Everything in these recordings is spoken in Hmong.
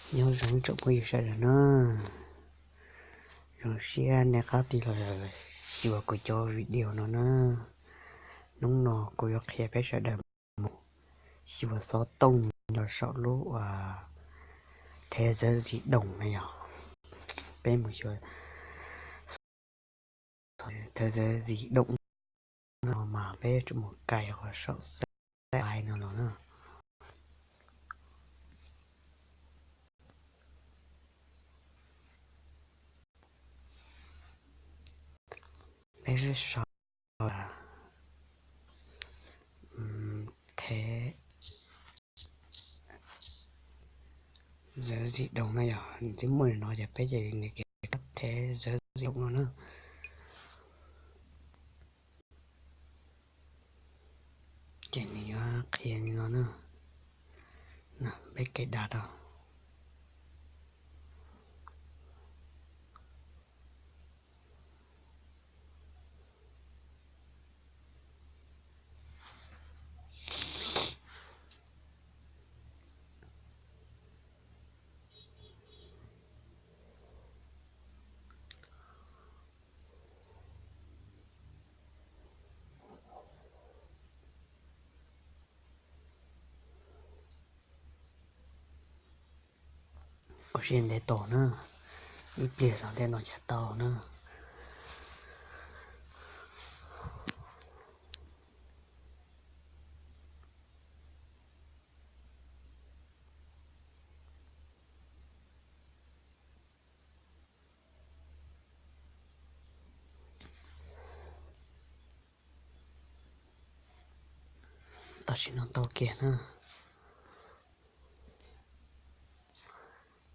Nyob zoo tsoom phooj ywg sawv daws na, zoo siab nej qab tig los xyuas kuv cov video no na. Hnub no kuv yuav qhia peb sawv daws mus xyuas xov tooj nyob saum lub uas thế giới di động na yom. Peb mus xyuas thế giới di động no mas peb yuav tsum mus cài qhov saum xab lais no los na. Peb sau thế giới di động no yom, twb muaj li no ces peb ces nws kev thế giới di động no na. Ces nws yuav qhia li no na, peb cài đặt tau. Koj siab ntev tos na, ib pliag zog ntej no cas tau na. Tam sim no tau kiag na.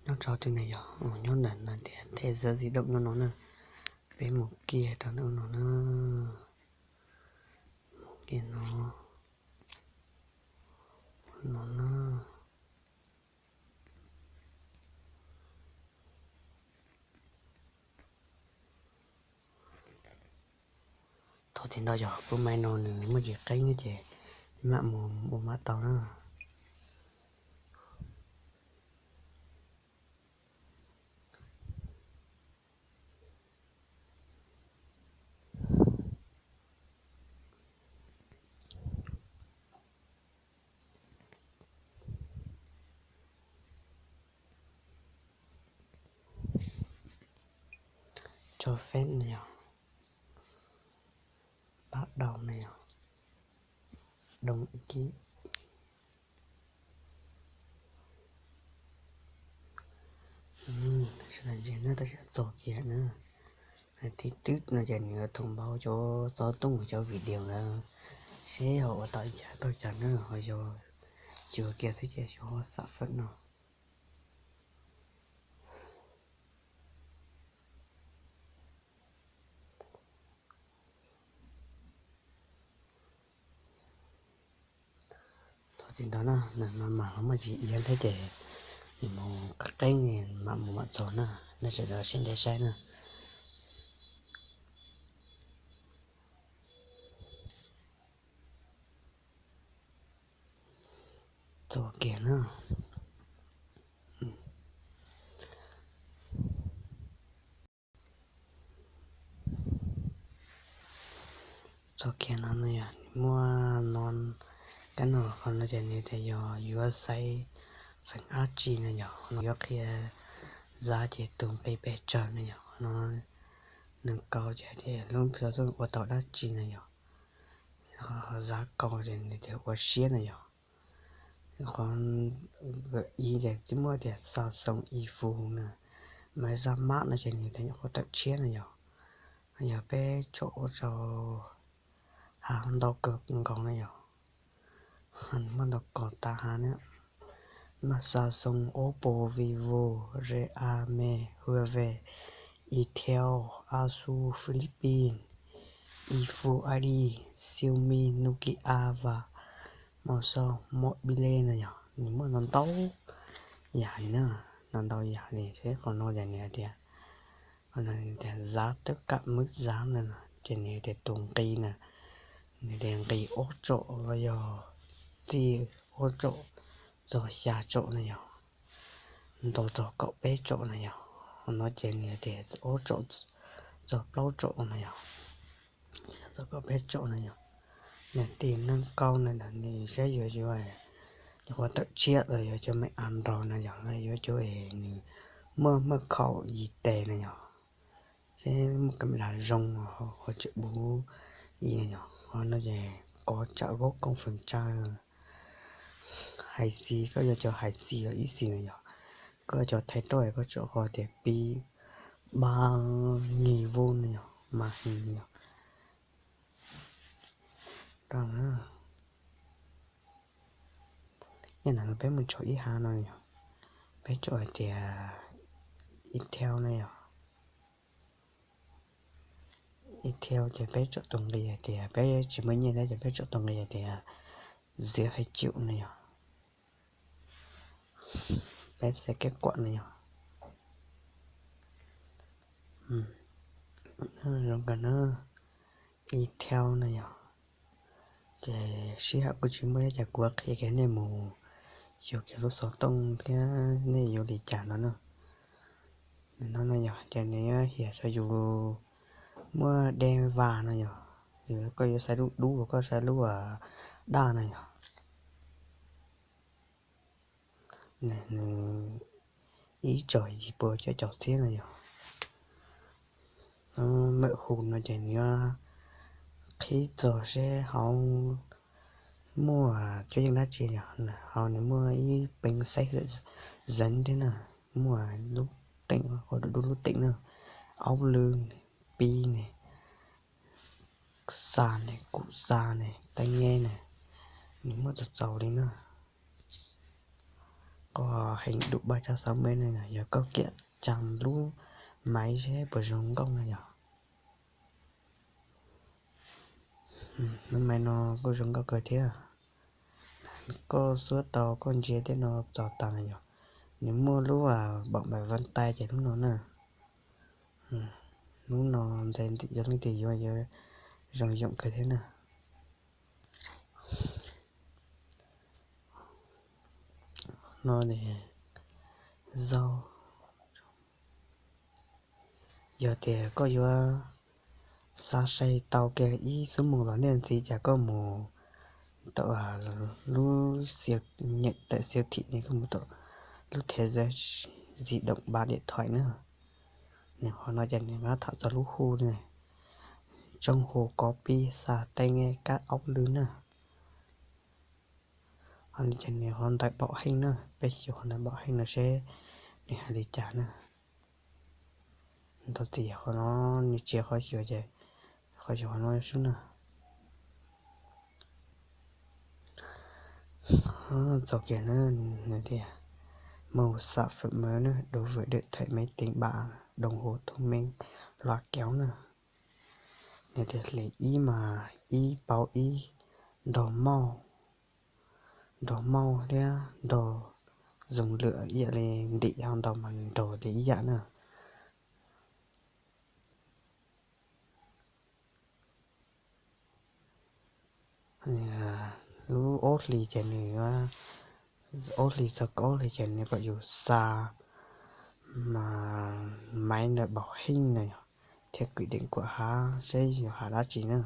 Nyob rau twg ne yog, nyob ntawm no tias thế giới di động nyob no na. Peb mus kiag rau ntawm no na. Mus kiag no, no na. Thov txim ntau yog kuv mais no nws muaj tsis qeeb ces mam mus ua mam tau na. Cho phép no yog, bắt đầu no yog, đồng ý. Sawv daws ntsia na, tab sis txog kiag na, thib twb no ces nws thông báo cov xov tooj cov video ntawd seb ho ua tau ib cas tau cas na, ho yog xyuas kiag xwb ces xyuas ho xam phej no. Thov txim ntau na, nws mas mam los muaj tsis iab thiab ces nws mus qeeb qeeb mam mus mam txog na, nej sawv daws sib ntev saib na. Txog kiag na. Txog kiag no no yog nws muaj no, kab no qhov no ces nws tias yog yuav xaiv feem dab tsi no yog qhov no yuav qhia zab ces tus nqi pes tsawg no yog qhov no, nws kaus ces hais tias lub xov tooj ua tau dab tsi no yog, qhov zab kaus ces nws tias ua siab no yog. Qhov ib ces twb muaj tias xa xoo i fu na, mas zab mab no ces nws tias nyuam qhuav tawm tshiab no yog, yog peb tsom ua rau hav ntau kawg nkaus no yog, muaj ntau kawg tag hav na. Mas xa xoo Oppo, Vivo, Realme, Huawei, Itel, Asus, Philippines, iPhone, Xiaomi, Nokia và một số mobile no yog nws muaj ntau ntau yam li na, ntau ntau yam li. Seb qhov no ces nws hais tias, tias zab twb kam mub zab no ces nws tias tus nqi na, nws tias nqi ob tsaum los yog txij ob tsaum txog xya tsaum no yog. nto txog kaum peb tsaum na yog, no ces nws tias ob tsaum txog plaub tsaum na yog, txog kaum peb tsaum na yog. Nws tis neej kaub na, nws saib yuav yuav, yuav qhuav tawm tshiab los yuav cov me a nrog na yog, los yuav cov nws muaj muaj khaum yim tes na yog, seb muaj kam lam zoo, qhov tseem buv ib na yog, qhov no ces kov tsam vaub kooj feem tsawg. Hais xis, koj yuav cov hais xis los ib xis na yog, koj cov thais roj koj tsum qhov tias pib ba ngis voj na yog, mas his na yog. Nyob no peb mus tsom ib hav no yog, peb tsom hais tias ib thau na yog, ib thau ces peb tsom tus nqi hais tias peb tsis muaj nyiaj thiab ces peb tsom tus nqi hais tias zero hai triệu na yog, peb xav kev kuam na yog. Zoo kawg na, ib thau na yog. Ces sij hawm kuj tsis muaj thiab ces kuv qhia kiag nej mus yug kiag lub xov tooj thiab nej yuav li cas no na. No no yog ces nws yuav hiam rau yus muab dej vas no yog, yus koj yuav xaiv lub dub los koj xaiv lub daj no yog. Nws ib tsom yim puas cuaj caum txhiab no yog. Mawm hu no ces nws yuav qhib txog seb hauv muaj cuab yeej dab tsi yog, hauv nws muaj ib peev xaib zev thiab na, muaj lub teem, dub lub teem na, aub lw, pib ne, xa ne, kum xa ne, teeb nyeb ne, nws muaj txaus txaus li na. Qhov heev dum paj tsab xauv me ne yog koj kiam tsaa lub maiv seb puas zoo nkauj na yog. Lub maiv no kuj zoo nkauj kawg thiab. Koj xuab tau koj ntsia tej no txaus tas na yog. Nws muaj lub bọng maiv vaj tais ces lub no na. Lub no ntxais yog leej twg yuav yuav zoo yoom kawg thiab na. No zaub, yog tias koj yuav xa sai tau kiag ib xuab moos los niaj ntxiv cas koj mus tau lub, nyeem tawm siêu thị ne, koj mus tau lub thế giới di động bán điện thoại na. Nws qhov no ces nws muab tham txog lub hu ne, tsoob hu, kov pib, xa teeb, kab aub lw na. Qhov no ces nws qhov ntawm npaum heej na, peb xyuas qhov ntawm npaum heej no seb nws hais li cas na. Ntau txiv qhov no nws tsis yog qhov xyuas ces qhov xyuas qhov no xwb na. Txog kiag na, nws tias màu xạ phượng màu na, đối với điện thoại, máy tính, bảng đồng hồ thông minh, loa kéo na. Nws tias hlis ib mas ib pauv ib, nrog mauj, nrog mauj thiab nrog zoo lwm ib yam li ntim hauv ntau mas nrog li ib yam na. Lub ob hlis ces nws, ob hlis txog kaum ob hlis ces nws kom yus xa mas maiv ntawm npaum heej na yog, thiab kwv deem kuam hav seb yus hav dab tsi na.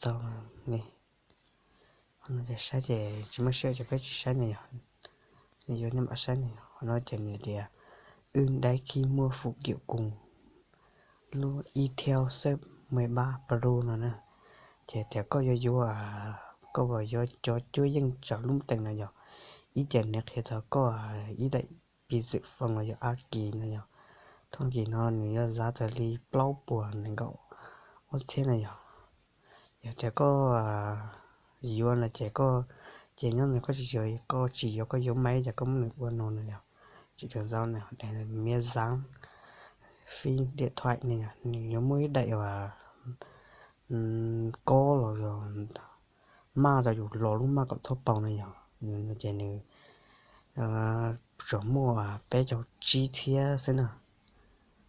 Tau li, saib ces tsis muaj siab ces peb tsis saib na yog. Nws yuav nej mam saib na yog. Qhov no ces nws tias ưn đáy khi mua phụ kiện cùng lub Itel Surf mười ba Pro no na. Ces tias koj yuav yuav, koj yuav cov cuab yeej tsaws lub teem no yog, ib ces nws qhia txog koj ib daim pi zwm foo los yog a kis no yog, thooj kis no nws yuav zav txog li plaub puas nees nkaum ob txhiab na yog. Yog tias koj yuav no ces koj, ces nyob ntawm koj tsis yuav, koj tsis yuav, koj yuav maiv ces koj muab nws ua no no yog, tsis tau zaub na, miav zav fij điện thoại ne yog, nws yuav muaj ib daim uas kob los yog maj rau yus los lub maj kom txhob paus na yog, ces nws tsuas muaj peb caug tsib txhiab xwb na.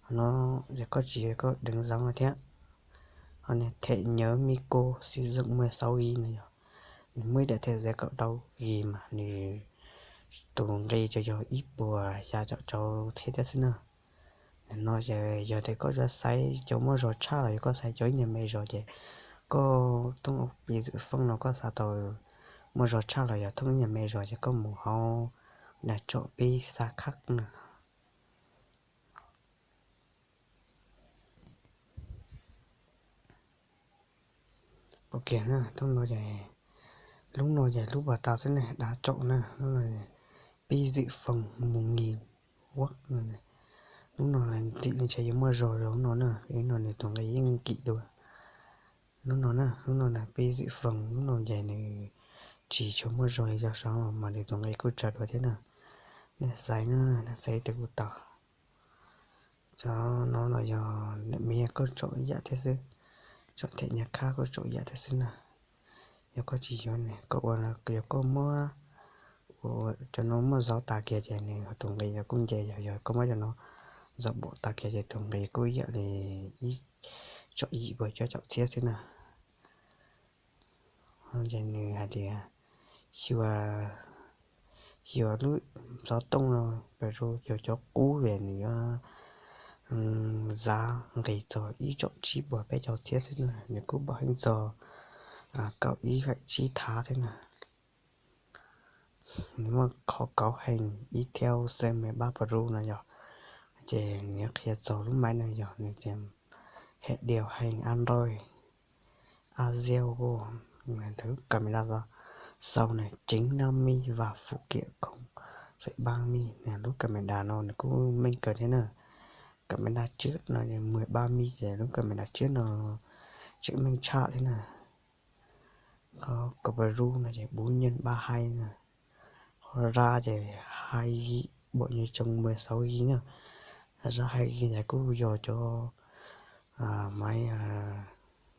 Qhov no yog koj tsis yuav koj deev zaub no thiab. Qhov no thẻ nhớ micro sử dụng mười sáu GB no yog, Nws muaj ib daim thiaj xaiv kaum rau gig mas nws tus nqi tsuas yog ib puas xya caum rau txhiab thiab xwb na. Nim no ces yog tias koj yuav xaiv cov muaj zog tshaj los yog koj xaiv cov ib nyuag me zog ces koj thooj pi zwm feej no koj xav tau muaj zog tshaj los yog thooj ib nyuag me zog ces koj mus hauv daim tsom pib xa khab na. Ok na, thooj no ces lub no ces lub pas tas xwb ne, dav tsaum na, lub no pib zwm feej mus ngis vaj. Lub no ntim li ntshe yuav muaj zog zog lub no na, lub no nws tus nqi yeej kim dua. Lub no na, lub no pib zwm feej, lub no ces nws tsis tshua muaj zog li cov saud mas nws tus nqi kuj tsawg dua thiab na. Nej xaiv na, nej xaiv ib tug kuj tau. Cov no los yog niam me koj tsom ib yam thiab xwb, tsom them nyuag khab koj tsom ib yam thiab xwb na. Yog koj tsis yuav ne, koj ua, yog koj muab, ua, cov no muab zov tas kiag ces nws tus nqi yog kuj nce, yog, yog koj muab cov no zov npaum tas kiag ces tus nqi kuj ib yam li ib, tsom yim puas cuaj caum txhiab xwb na. Ces nws hais tias xyuas, xyuas lub xov tooj no, Peru yog cov qub es nws yuav zav nqis txog ib tsom tsib puas peb caug txhiab xwb na, nws kuj pom heev txog kaum ib feem tsib thav thiab na. Nws muaj qhov kauv heev ib thiab xees me pab Peru no yog, ces nws yuav qhia txog lub maim no yog nws tias hem điều hành Android, a zia, ntawm lub camera xau na, chín năm mươi và phụ kiện không phẩy ba mươi na. Lub camera no nws kuj meej kawg thiab na. Camera trước no mười ba mươi ces lub camera trước no tseem meej tshaj thiab na. Qhov Kaparu no ces bốn nhân ba hai na. Qhov RAM ces hai gig, bộ nhớ trong mười sáu gig na. RAM hai gig ntawd kuj yog cov máy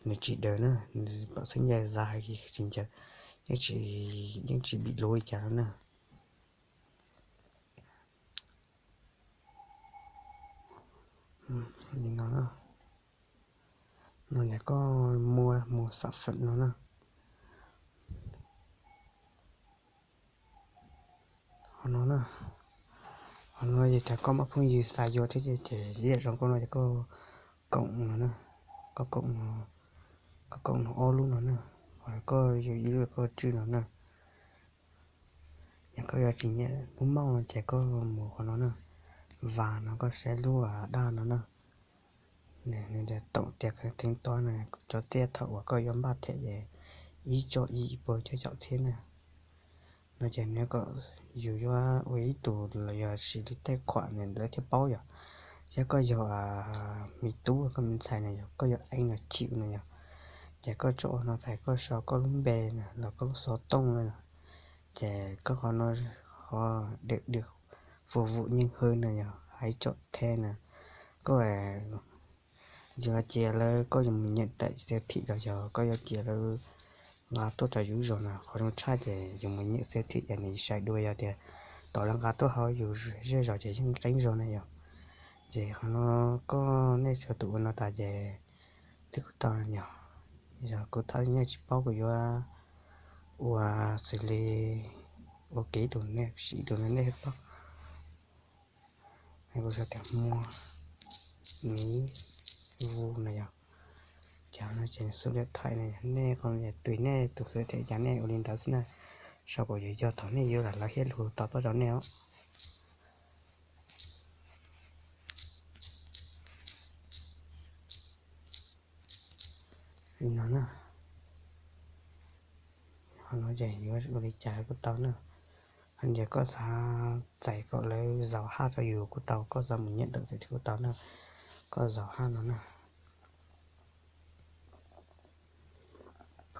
nws tsis daws na, nws pom xeeb ncaim RAM hai gig tsis ncaws, yeej tsis, yeej tsis bị lỗi li cas no na. Li no na, no ces koj mua một sản phẩm no na. Qhov no na, qhov no yog tias koj muaj phooj ywg xav yuav thiab ces ib yam zoo koj no ces koj koom no na, koj koom no, koj koom no ob lub no na, qhov koj yuav ib lub koj tswj no na. Yog koj yuav tsis nyiam lub mauj no ces koj mus qhov no na, vas no koj saib lub daj no na. Nws tias tổng tiền thanh toán no, cov tiaj thaum uas koj yuav npaj them ces ib tsom yim puas cuaj caum txhiab na. No ces nws kom yus yuav ua ib tug los yog siv li tej khuam nws lawv thiaj paub yom. Thiab koj yog me tub koj me ntxhais na yog koj yuav eeb los chim no yog, ces koj tsom no tas koj sau koj lub npe na los koj lub xov tooj na, ces koj qhov no, qhov được, được phục vụ nhanh hơn no yog hais tsom the na. Koj yuav cia lawv, koj yuav mus nyeem tawm siêu thị los yog koj yuav cia lawv nqa tuaj rau yus zos na, qhov zoo tshaj ces yus mus nyeem siêu thị ces nws sai dua yog tias tom lawv nqa tuaj hauv yus zej zos ces yeej qeeb zog na yog. Ces qhov no koj nej tso tus ua no tas ces twb kuj tau yog, yog kuv thawj nej tsis paub kuv yuav ua xws li ua kev tus nej siv tus no nej paub. Kuv sau tias mua miv vu no yog, ces no ces xub lawm thaim no yog nej qhov tui nej tus xwb thiab cas nej ua li ntawd xwb na. Sau kom yuav yog thaum nej yuav lam lawv hiab lug tau tuaj rau nej os. Li no na, qhov no ces yuav ua li cas kuj tau na. Hos yog koj xav txais kom lawv zaum haj rau yus kuj tau, koj xav mus nyeem ntawm xwb thiab kuj tau na. Koj zaum haj no na,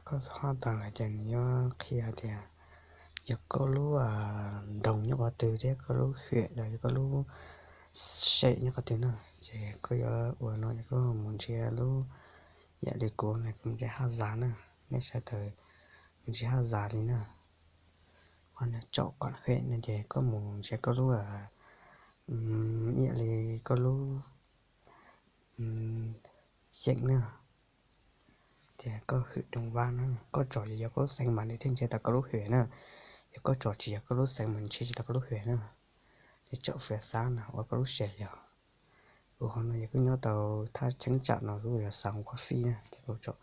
koj zaum haj tas lawm ces nws yuav qhia tias yog koj lub nroog nyob qhov twg thiab koj lub hiam los yog koj lub sem nyob qhov twg na. Ces koj yuav ua no ces koj mus ntsia lub, yam li kuv no kuv mus ntsia haj zas na, nej sawv daws mus ntsia haj zas li na. Qhov no tsom kom hem no ces koj mus ntsia koj lub, yam li koj lub xeem na. Tias koj hwm doos vab na, koj tsom yog koj lub xeev mas nws thiaj ntsib tau koj lub hwm na. Yog koj tsom tsis yog koj lub xeev mas nws ntsib tsis tau koj lub hwm na. Ces tsom fias xab na ua koj lub sev yog. Kuv qhov no yog kuj nyob tau thaj cheeb tsam no kuj yog xaus kua fij na, ces kuv tsom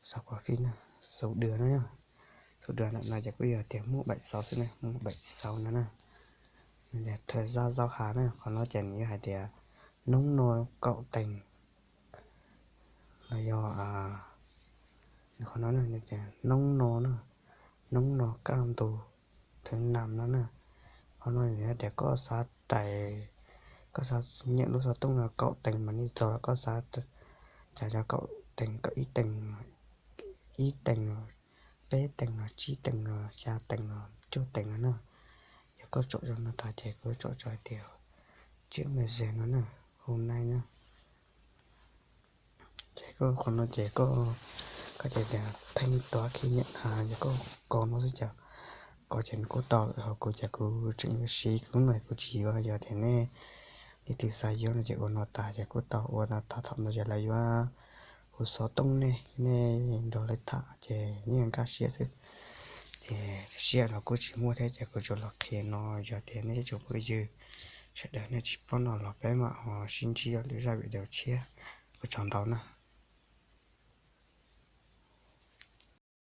xaus kua fij na, xaus dua no, xaus dua ntawm no ces kuj yog tias muaj baim xaus xwb na, muaj baim xaus no na. Nws tias thawj zaj zaub hav na, qhov no ces nws yuav hais tias noob no kaum tees los yog qhov no, noob no na, noob no kaj ntug thawj nam no na. Qhov no nws hais tias koj xav tais, koj xav nyiam lub xov tooj no kaum tees mas nej txog los koj xav cas yog kaum tees, kaum ib tees, ib tees los, peb tees los, tsib tees los, xya tees los, cuaj tees no na. Yog koj tsom zoo no tas ces kuv tsom tso hais tias tsiab me ze no na, hu nai na. Ces koj qhov no ces koj, koj ces tias theej tuav khi nyiam has yog koj kos no xwb ces kos ces nws kuj tau lawm. Ho kuv ces kuv tseem yuav siv kuv lub no kuv tsis yuav. Yog tias nej leej twg xav yuav no ces ua no tas ces kuj tau, ua no tas thaum ntawd ces lawv yuav hu xov tooj nej, nej nrog lawv tham ces yeej nkag siab xwb. Ces siab los kuj tsis muaj thiab ces kuv tsuas los qhia no. Yog tias nej ib tsoom phooj ywg sawv daws nej tsis paub no los peb mam ho sib ntsib lwm zaj video tshiab. Ua tsaug ntau na.